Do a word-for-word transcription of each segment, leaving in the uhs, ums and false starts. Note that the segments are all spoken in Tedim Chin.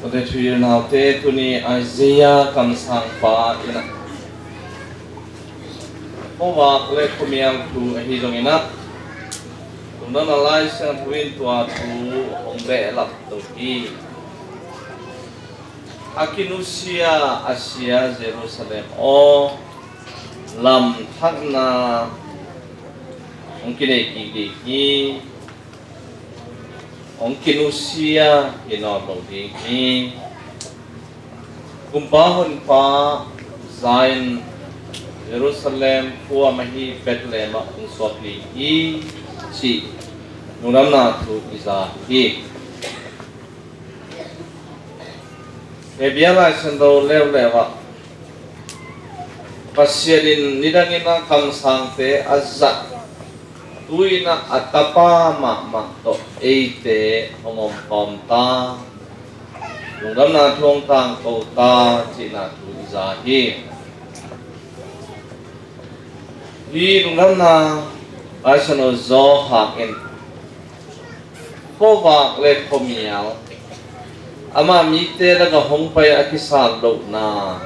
Tuate thuhilhnaute tuni Isaiah kamsangpa in ah khuavak le khuamial thu ahi zongin ah lungdamna Lai Siangtho in tua thu hong behlap to hi. A kinusia a sia Jerusalem aw, lamthakna hong kinei kik ding hi. Hong kinusia hi nawn lo ding hi. Kumpa honpa Zion, Jerusalem khua mah hi Bethlehem ah hong suak ding hi, cih lungdamna thu i za hi. Hebrew Lai Siangtho leuleu ah Pasian in nidangin a kamsangte a zat, tu-in ah a tapa mahmah tawh eite hong om kawm ta, lungdamna thu hong tangko ta, cihna thu i za hi. Hih lungdamna Lai Siangtho Johan in khuavak le khuamial, amah mite lakah hong pai a kisat lohna,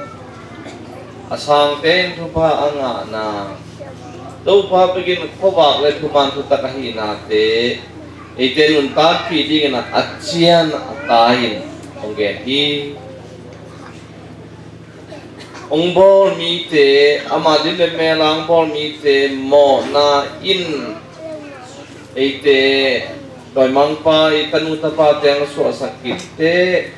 a sangte in thupha a ngahna, Topa bekin khuavak le thuman thutak ahihnate eite nuntakpih dingin a cian a tai-in hong gen hi. Hong bawl mite, amah lim le mel a hong bawl mite mawhna in eite dawimangpa, i tanu tapate hong suahsak khit teh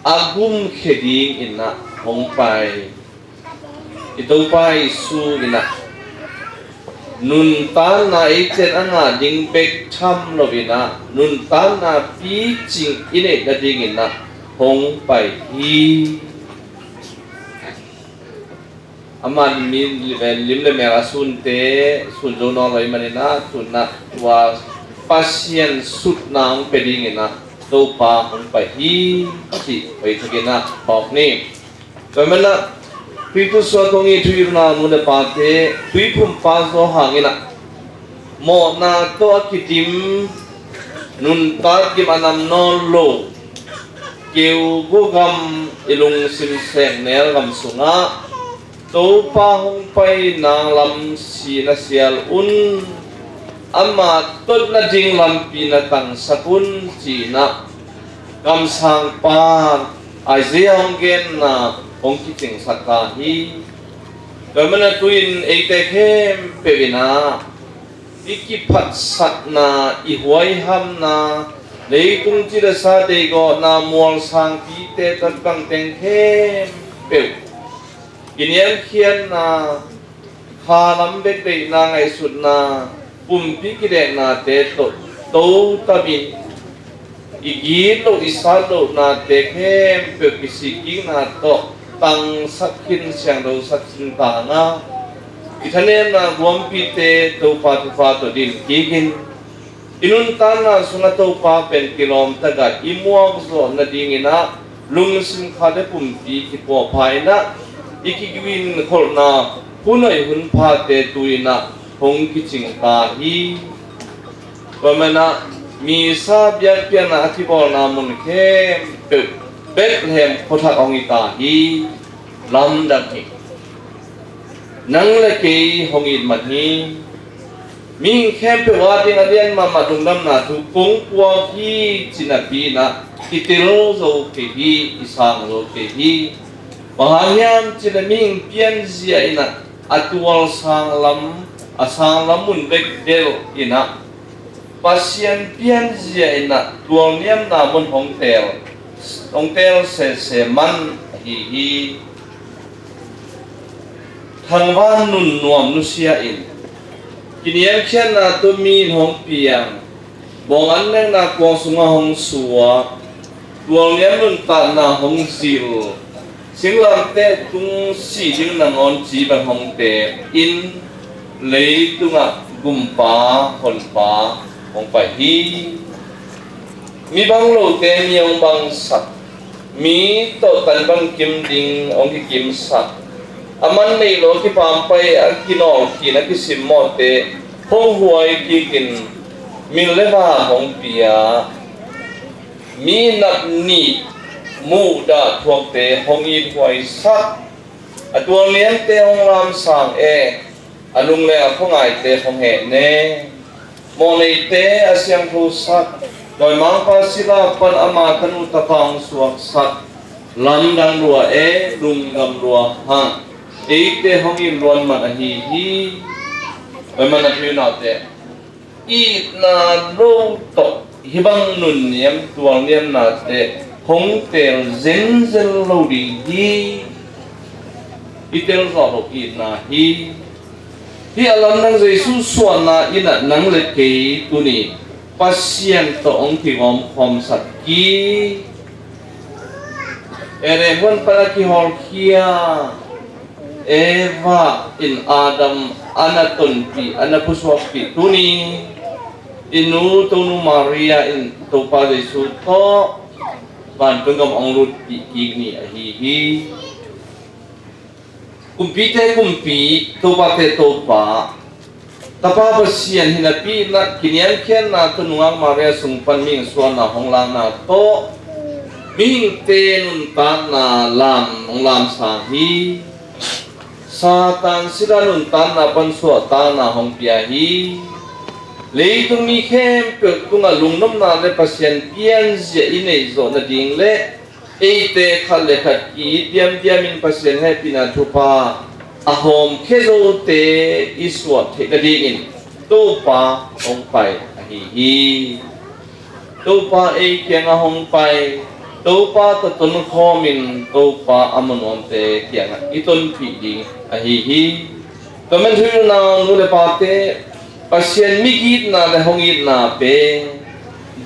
a gumkhia dingin ah hong pai. I Topa Jesu in ah nuntakna eite in a ngah ding bek tham loin ah nuntakna picing i neih nadingin ah hong pai hi. Amah lim le mel a sunte sun zo nawn lo ahih manin ah tu-in ah tua Pasian sutna hong pia dingin ah Topa hong pai hi, cih hoih takin ah phawk ni. Tua manin ah Khrih tuisuah kong it thuhilhna nu le pate, Tuiphumpa Johan in ah mawhna tawh a kidim, nuntak gim a nam nawn lo, keu gugam, i lungsim seng nel gam sungah Topa hong pai nang lam sin a sial un, amah tot nading lampi na tangsak un, ci-in ah kamsangpa Isaiah hong genna hong kicingsak ta hi. Tua manin ah tu-in eite khempeuh in ah i kiphatsakna, i huaihamna, leitung cilesa deihgawhna, mualsangpite, tatbang teng khempeuh, kiniamkhiatna, kha lam bek deihna, ngaihsutna, pumpi kideknate tawh totamin i gitloh i satlohnate khempeuh kisikkikna tawh tangsak khin, siangthosak khin ta hang a, i thanemna guampite Topa thupha tawh din kikin, i nuntakna sungah Topa pen kilawm takin i muak zawh nadingin ah lungsim khate pumpi kipuahpha in ah i kigin kholhna hun hoih hun phate tu-in ah hong kicing ta hi. Tua manin ah Missa biakpiakna a kibawlna mun khempeuh Bethlehem khuathak hong hi ta hi. Lamdang hi. Nang le kei hong it man hi. Mihing khempeuh a ding a lian mahmah lungdamna thu kong puak hi, ci napi-in ah i tel zo kei hi, i sang zo kei hi. Bang hang hiam cih leh mihing pianzia in ah a tual sang lam, a sang lam mun bek delh in ah Pasian pianzia in ah tualniamna mun hong teel, hong teel sese man ahi hi. Thangvan nun nuam nusia in, kiniamkhiatna tawh mi in hong piang, bawng an nekna kuang sungah hong suak, tualniam nuntakna hong zil, singlamteh tung sih ding nangawn ci bang hong teep in, leitungah gumpa honpa hong pai hi. Mi bang lote mi hong bangsak, mi tawh tan bang kim ding hong kikimsak, a man neih lo a kipampai a kinawlkhin a kisimmawhte hong huai kikin, min le va hong pia, mi nat nih Muhdah thuakte hong ithuaisak, a tualniamte hong lamsang e, a lung le a khuangaite hong hehne. Mawhneite a siangthosak, dawimangpa sila pan ama tanu tapa hong suaksak, lamdang lua e, lungdam lua hang. Eite hong it luan man ahi hi. Oi man a thuinaute, itna lo tawh hih bang nunniam tualniamnate hong teel zenzen lo ding hi. I teel zawh loh itna hi. Hih a lamdang Jesu suahna in ah nang le kei tuni Pasian tawh hong kigawmkhawmsak hi. Eden huan pan a kihawlkhia Eva in Adam a na tonpih, a na pusuakpih tuni i nu Tonu Maria in Topa Jesu tawh vantung gam hong lutpih kik ni ahi hi. Kumpite Kumpi, topate Topa, Tapa Pasian hi napi in ah kiniamkhiatna tawh nungak Maria sung pan mihing suahna hong lakna tawh mihingte nuntakna lam hong lamsang hi. Satan sila nuntakna pan suahtakna hong pia hi. Leitung mi khempeuh tungah lungnopna le Pasian pianzia i neih zawh nading le eite khat le khat ki-it diamdiam in Pasian hehpihna thupha a hawmkhia zote i suah theih nadingin Topa hong pai ahi hi. Topa ei kiangah hong pai, Topa tawh tonkhawmin Topa a munuamte kiangah i tonpih ding ahi hi. Tua man thuhilhnau nu le pate, Pasian migitna le hong itna pen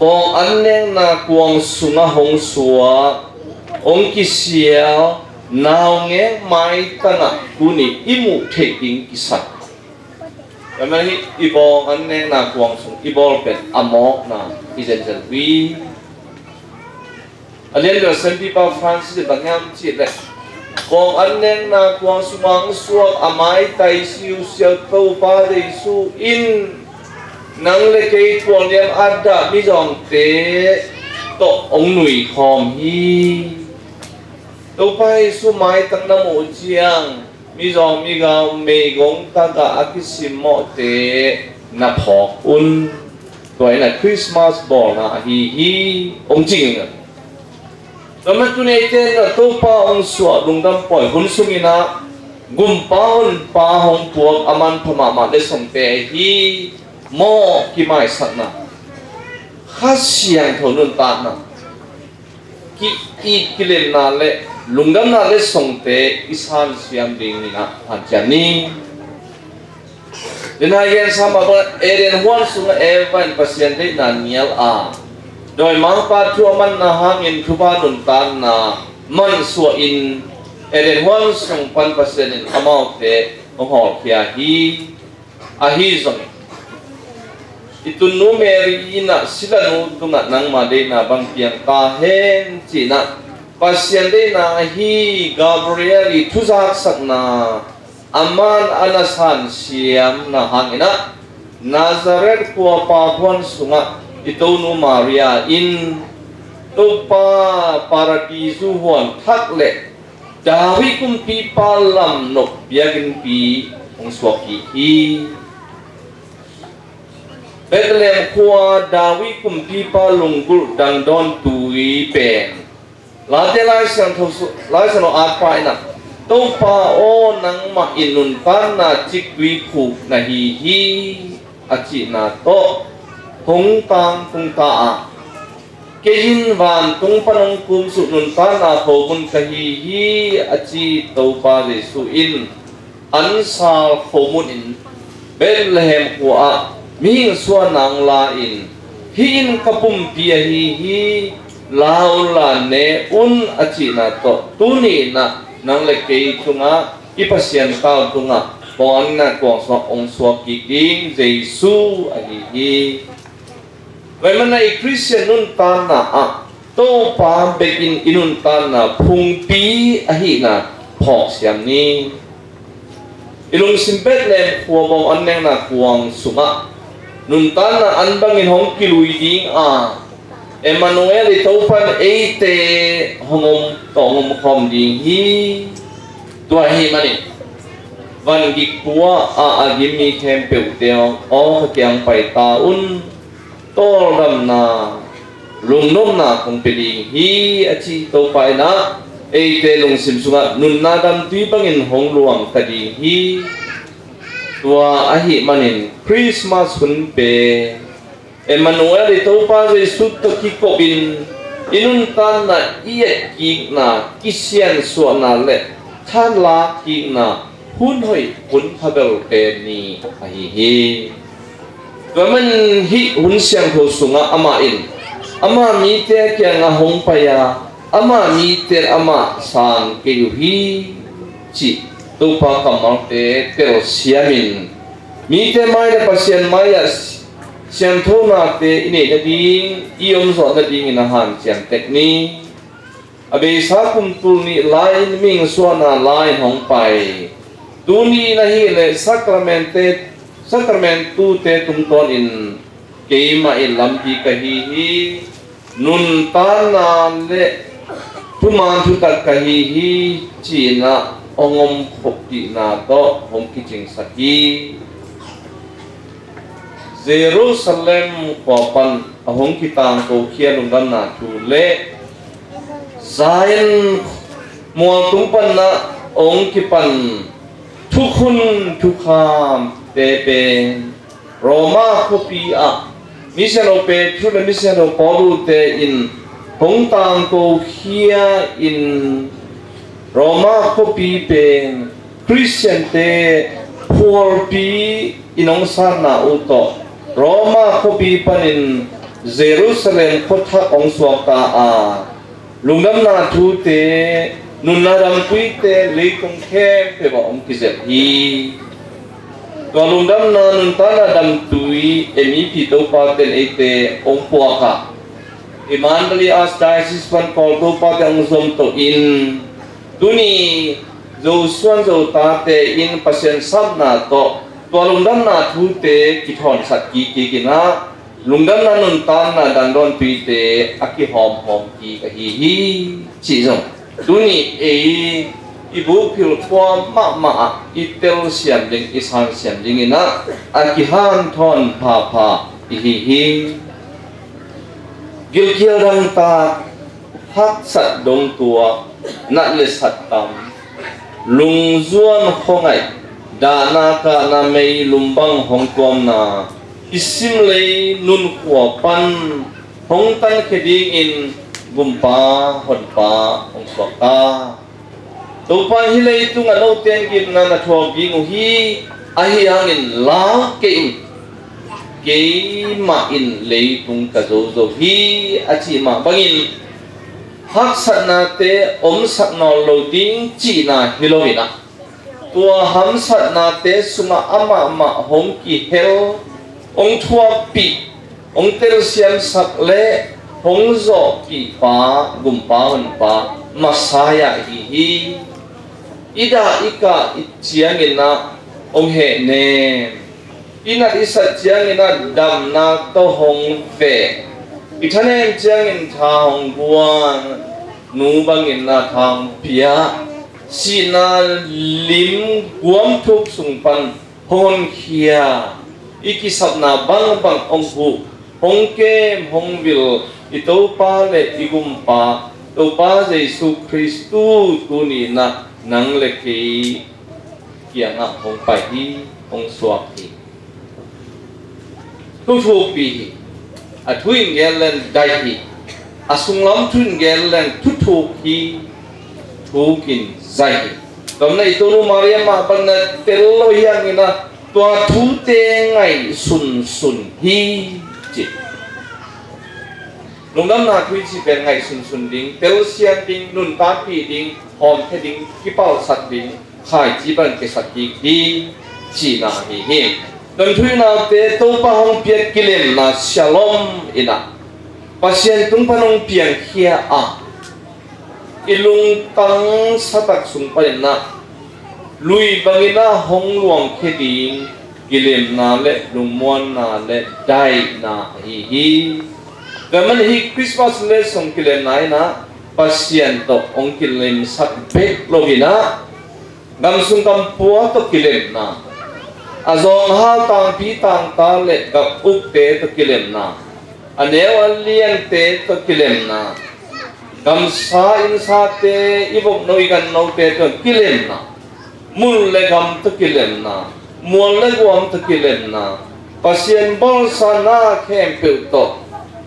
bawng annekna kuang sungah hong suak, hong kisial naungek maitangah tuni i muh theih ding kisam. Tua man hih i bawng annekna kuang sung i bawl pen a mawkna hi zenzen uh hi. A lianbel siampipa Francis in bang hiam cih leh, kawng annekna kuang sungah hong suak a maitai siusiau Topa Jesu in nang le kei tualniam a dah mizawngte tawh hong nuikhawm hi. Topa Jesu maitang na muh ciang mizawng migau meigong tagah a kisimmawhte na phawk un. Tua in ah Christmas bawlna ahi hi, hong ci ngei. Tua man tuni eite in ah Topa hong suah lungdam pawi hun sungin ah gumpa honpa hong puak a manpha mahmah letsongte ahi mawh kimaisakna, Kha Siangtho nuntakna, ki-it kilemna le lungdamna letsongte i sansiam dingin ah hanciam ni. Tua in ah i gensa mah bang Eden huan sungah Eva in Pasian deihna nial a, dawimangpa thu a manna hangin thupha nuntakna mansuahin Eden huan sung pan Pasian in amaute hong hawlkhia hi. Ahi zongin i tunnu Mary in ah silanu tungah nangma deihna bang piang ta hen ci-in ah Pasian deihna ahi Gabriel i thuzaksakna a man a na sansiamna hangin ah Nazareth khuapa huan sungah i tonu Maria in Topa Paradisu huan thak le David kumpipa lam nop biakinnpi hong suak kik hi. Bethlehem khua David kumpipa lunggulh dangdawn tui pen Late Lai Siangtho su-, Lai Siangtho atpa in ah Topa aw, nangmah in nuntakna ciktui khuk na hi hi a cihna tawh hong tangtung ta a, kei in vantung pan hong kumsuk nuntakna khomun ka hi hi a ci Topa Jesu in an sal khomun in Bethlehem khua ah mihing suahna hong la in, hih in ka pumpi ahi hi, la unla ne un a cihna tawh tuni in ah nang le kei tungah i Pasian tau tungah bawngna kuang sungah hong suak kik ding Jesu ahi hi. Tua ahih manin ah i Khristian nuntakna ah Topa bekin i nuntakna phungpi ahihna phawksiam ni. I lungsim Bethlehem khua bawng an nekna kuang sungah nuntakna an bangin hong kilui ding a, Emmanuel, i Topa in eite hong om tawh hong om khawm ding hi. Tua ahih manin vangik pua a a gim mi khempeuhte aw, aw ka kiang pai ta un. Tawldamna, lungnopna kong pia ding hi, a ci Topa in ah, eite lungsim sungah nunna damtui bangin hong luang ta ding hi. Tua ahih manin Christmas hun pen Emmanuel i Topa Jesu tawh kikopin i nuntakna i etkikna, kisiansuahna le thanlak kikna hun hoih hun phabelte ni ahi hi. Tua manin hih hun siangtho sungah amah in ama mite kiangah hong pai a, ama mite amah sang kei uh hi, cih Topa kammalte telsiamin mite mai le Pasian mai-ah sianthonate i neih nading, i omzawh nadingin a hanciam tek ni. A beisa kum tul nih lai-in mihing suahna lai-in hong pai. Tuni in ahih leh sakramente, sakramenttute tungtawnin keimah in lampi ka hi hi, nuntakna le thuman thutak ka hi hi, ci-in ah hong om khopihna tawh hong kicingsak hi. Jerusalem khua pan a hong kitangkokhia lungdamna thu le Zion mualtung panah hong kipan thukhun thukhamte pen Roma khuapi ah misiangtho Peter le misiangtho Paul te in hong tangkokhia in Roma khuapi pen Khristiante phualpi in hong sanna uh tawh Roma khuapi panin Jerusalem khuathak hong suakta a, lungdamna thute, nunna damtuite leitung khempeuh ah hong kizelh hi. Tua lungdamna nuntakna damtui M E P Topa ten eite hong puak a, Immanuel Archdiocese pan Kawl Topa te hong zom to in, tuni Zosuan Zotate in Pasian sapna tawh tua lungdamna thute kithawnsat kik kik in ah, lungdamna nuntakna dandawn tuite a kihawmhawm kik ahi hi, cih zong tuni ei i bukphil khua mahmah ah i telsiam ding, i sansiam ding in ah a kihanthawn phapha i hi hi. Gilkial dangtak, haksat dongtuak, nat le sat tam, lungzuan khuangaih, dahna kahna mei lumbang hong tuamna, i simlei nunkhua pan hong tankhia dingin Gumpa Honpa hong suakta. Topa hih leitungah note in gimna na thuak ding uh hi, ahi hangin lau kei un, keimah in leitung ka zozo hi, a cih mah bangin haksatnate omsak nawn lo ding cihna hi lo in ah, tua hamsatnate sungah amah mah hong kihel, hong thuakpih, hong telsiamsak le hong zawhpihpa Gumpa Honpa Messiah ahi hi. I dah i kah i ciangin ah hong hehnem, i nat i sat ciangin ah damna tawh hong veh, i thanem ciangin tha hong guan, nu bangin ah tha hong pia, sihna lim guam thuk sung pan hong honkhia, i kisapna bangbang hong huh, hong kem, hong vil i Topa le i Gumpa Topa Jesu Khristu tuni in ah nang le kei kiangah hong pai hi, hong suak hi. Thuthukpi hi. A thu in gen leng dai hi. A sunglam thu in gen leng thuthuk hi. Thuk in zai hi. Tua manin i Tonu Maria mah bangin ah tel lo hi hangin ah tua thute ngaihsunsun hi, ci. Lungdamna thu i cih pen ngaihsunsun ding, telsiam ding, nuntakpih ding, hawmkhia ding, kipalsat ding, khaici bang kisat kik ding cihna ahi hi. Tua thu i naute Topa hong piak kilemna Shalom in ah Pasian tung pan hong piangkhia a, i lungtang satak sung panin ah lui bangin ah hong luangkhia ding kilemna le lungmuanna le daihna ahi hi. Tua manin hih Christmas le song kilemna in ah Pasian tawh hong kilemsak bek lo-in ah, gam sung gam pua tawh kilemna, a zawnghal tangpi tangta le gam ukte tawh kilemna, a neu a liante tawh kilemna, gamsa innsate, i vokno i gannote tawh kilemna, mun le gam tawh kilemna, mual le guam tawh kilemna, Pasian bawlsa na khempeuh tawh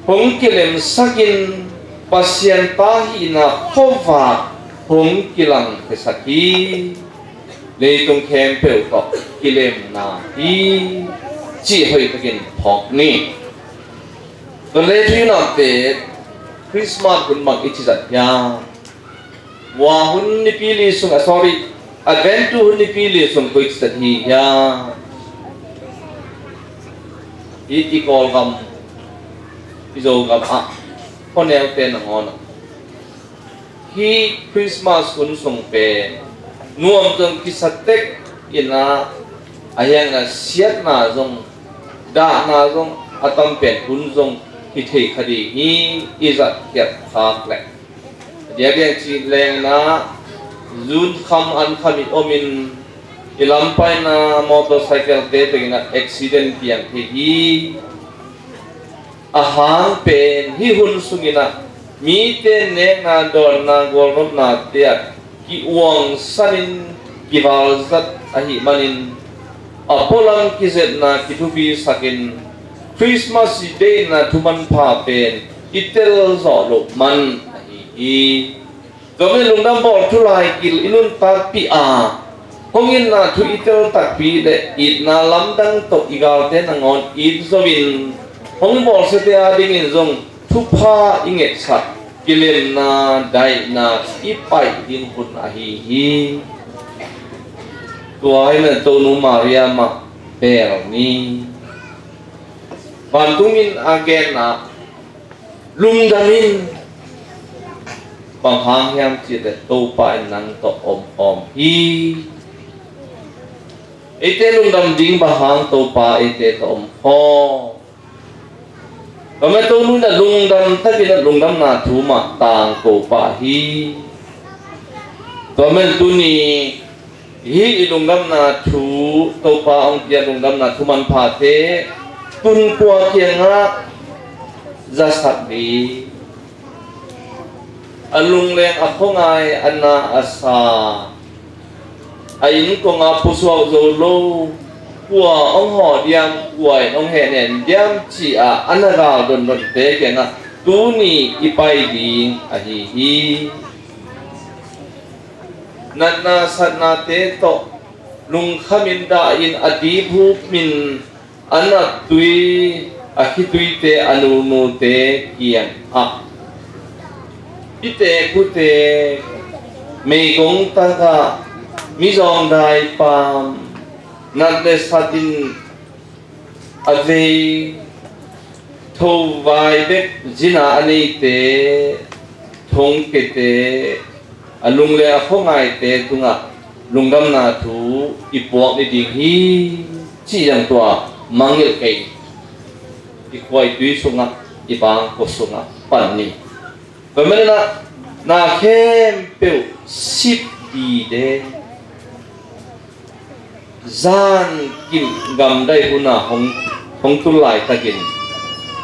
hong kilemsakin, Pasian ta hihna khuavak hong kilangkhiasak hi. Leitung khempeuh tawh kilemna hi, cih hoihtakin phawk ni. Tua leh tu-in ah pen Christmas hun bang i ci zat hiam? Vua hun nipi li sung, ah, sorry, Adventu hun nipi li sung koi ci zat hi hiam? I, i Kawlgam, i Zogam ah, khuaneute nangawn ah, hih Christmas hun sung pen nuam zong kisa tek in ah, a hiang a siatna zong, dahna zong a tam pen hun zong hi thei kha ding hi. I zatkhiat khak leh, a diakdiak cih leng in ah, zun kham an kham i om in, i lam paina motorcycle-te tengin ah accident piang thei hi. A hang pen hih hun sungin ah mite nekna, dawnna, gualnopnate ah ki-uangsanin kivalzat ahih manin, a pualam kizetna kithupisakin, Christmas i deihna thumanpha pen i tel zawh loh man ahi hi. Tua manin lungdam bawl thu lai kil i nuntakpih a, hong itna thu i tel takpi le itna lamdang tawh i galte nangawn it zo-in, hong bawlsiate adingin zong thupha i ngetsak, kilemna, daihna i paih ding hun ahi hi. Tua hi manin Tonu Maria mah bel ni. Vantung in a genna, lungdam in, bang hang hiam cih leh Topa in nang tawh om khawm hi. Eite lungdam ding bang hang, Topa eite tawh om khawm. Tua manin Tonu in ah lungdam takin ah lungdamna thu mah tangko pah hi. Tua manin tuni hih i lungdamna thu, Topa hong pia lungdamna thumanphate, tunkua kiangah zasak ding. A lungleng a khuangai, a na a sa, a inn kongah pusuak zo lo, kua hong hawh diam, kua in hong hehnem diam ci-a a na gal dondonte kiangah tuni i pai ding ahi hi. Natna satnate tawh lungkhamin, dahin, a diphumin, a nattui, a khituite, a nunute kiangah, i teekhute meigong tagah, mizawng daipam, nat le satin a vei, thovai bek zina a neite, thongkiate, a lungleng a khuangaite tungah lungdamna thu i puak ni ding hi, ci-in tua mangngilh kei. I khua i tui sungah, i bangkua sungah pan ni. Tua manin ah na khempeuh sip dide, zan kim gamdai hun a hong, hong tul laitakin,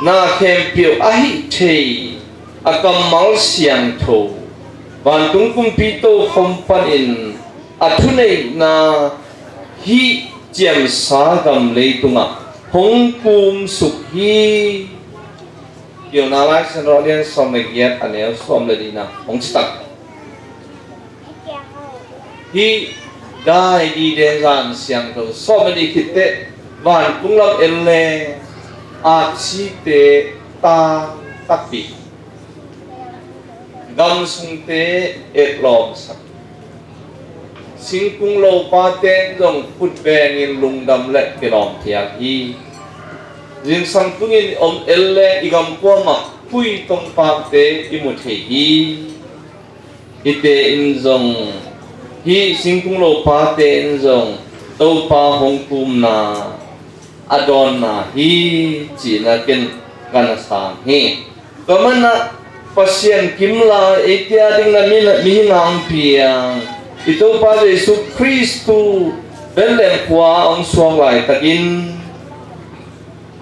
na khempeuh a hih thei a kammal siangtho, vantung kumpi tokhom panin a thuneihna hih ciamsa gam leitungah hong kumsuk hi. Pilna Lai Siangtho a lian sawm le giat, a neu sawm le lina hong citak. Hih dai dide zan siangtho sawm le nih khit teh vantung lam en leng aksite tang takpi, gam sungte etlawmsak, singkung lopate in zong khut bengin lungdam le kilawm phial hi. Zingsang tungin om en leng i gam kuamah pui tongpakte i mu thei hi. Hihte in zong, hih singkung lopate in zong Topa hong kumna a dawnna hi, cihna ken ka na sang hi. Tua manin ah Pasian kimlai eite a dingin a mi, mihing a hong piang i Topa Jesu Khristu Bethlehem khua a hong suak laitakin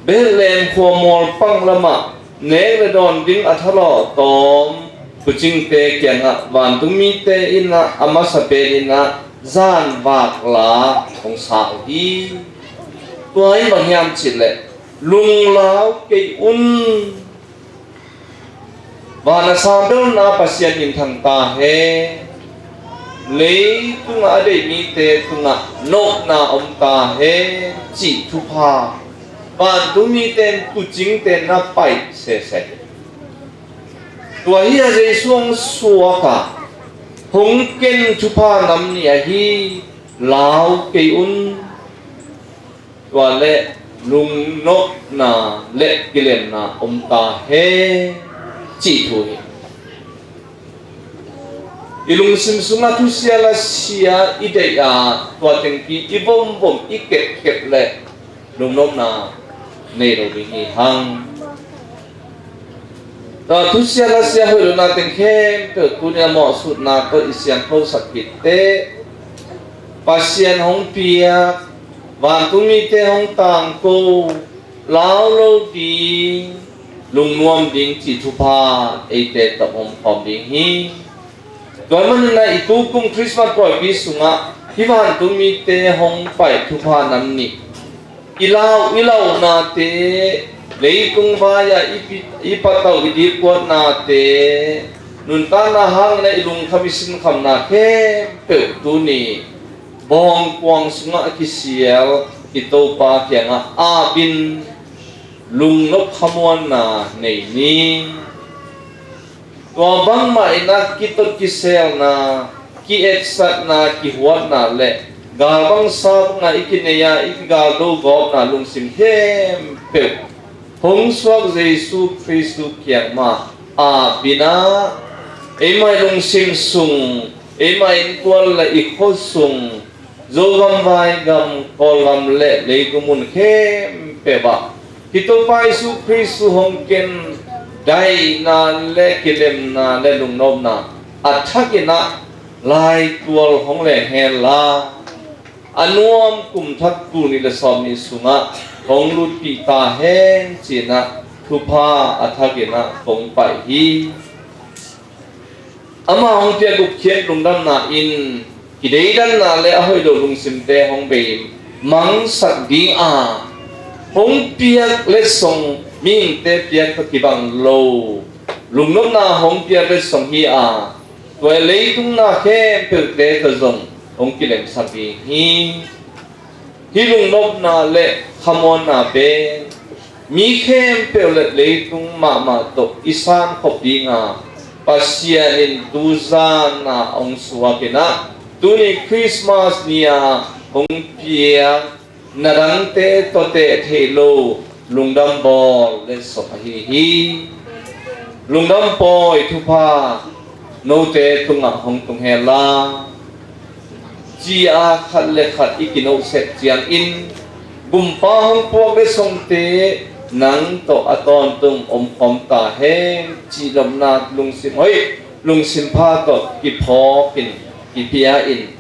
Bethlehem khua mualpang lamah nek le dawn ding a thalawh tawm tuucingte kiangah vantungmite in ah a masa pen in ah zanvak la hong sa uh hi. Tua in bang hiam cih leh, lunglau kei un. Van a sang belna Pasian minthang ta hen. Leitungah a deih mite tungah nopna om ta hen cih thupha vantungmite in tuucingte in a paih sese. Tua hi a, Jesu hong suak a hong ken thupha nam nih ahi, lau kei un. Tua leh lungnopna le kilemna om ta hen cih thu hi. I lungsim sungah thusia lasia i deih a, tua tengpi i vomvom i kepkep leh lungnopna nei lo ding hi hang. Tua thusia lasia hoih lohna teng khempeuh tuni a mawhsutna tawh i siangthosak khit teh, Pasian hong piak, vantungmite hong tangko, lau lo ding, lungnuam ding cih thupha eite tawh om khawm ding hi. Tua manin ah i tukum Christmas pawipi sungah hih vantungmite hong paih thupha nam nih, i lau i launate, leitung vai-ah i pi-, i patauh i dipkuatnate, nuntakna hangin ah i lungkham i sinkhamna khempeuh tuni bawngkuang sungah a kisial i Topa kiangah apin lungnop khamuanna nei ni. Tua bangmah in ah kitot kiselna, ki-etsatna, kihuatna le galbangsa banga i kinei a i kigaldo gawpna lungsim khempeuh hong suak Jesu Khristu kiang mah apin ah eimah i lungsim sung, eimah innkuan le i khua sung, Zogam, Vaigam, Kawlgam le leitung mun khempeuh ah hih Topa Jesu Khristu hong ken daihna le kilemna le lungnopna a thakin ah laitual hong leng hen la, a nuam kum thak tul nih le sawm nih sungah hong lutpih ta hen ci-in ah thupha a thakin ah kong paih hi. Ama hong piak gupkhiat lungdamna in kideidanna le a hoih lo lungsimte hong bei mangsak ding a, hong piak letsong mihingte piak tawh kibang lo lungnopna hong piak letsong hi a, tua leitung na khempeuhte tawh zong hong kilemsak ding hi. Hih lungnopna le khamuanna pen mi khempeuh le leitung mahmah tawh i sankhop ding a, Pasian in tuzan a hong suak in ah tuni Christmas ni a hong piak na dangte tawh teh theih lo lungdam bawl letsong ahi hi. Lungdam pawi thupha note tungah hong tung hen la, ci-a khat le khat i kinohsep ciangin, Gumpa hong puak letsongte nang tawh a tawntung omkhawm ta hen cih lawpna lungsim hoih, lungsim pha tawh kiphawk in, kipia in,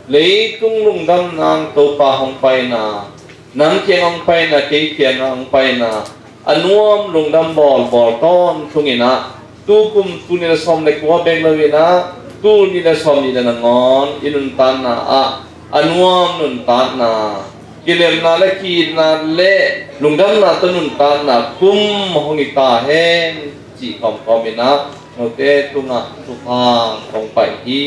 leitung lungdam nang Topa hong paina, nang kiang hong paina, kei kiangah hong paina, a nuam lungdam bawlbawl tawntung in ah, tukum tul nih le sawm le kua bek lo in ah, tul nih le sawm nih le nangawn i nuntakna ah a nuam nuntakna, kilemna le ki-itna le lungdamna tawh nuntakna kum hong hi ta hen cih kawmkawm in ah note tungah thupha kong paih hi.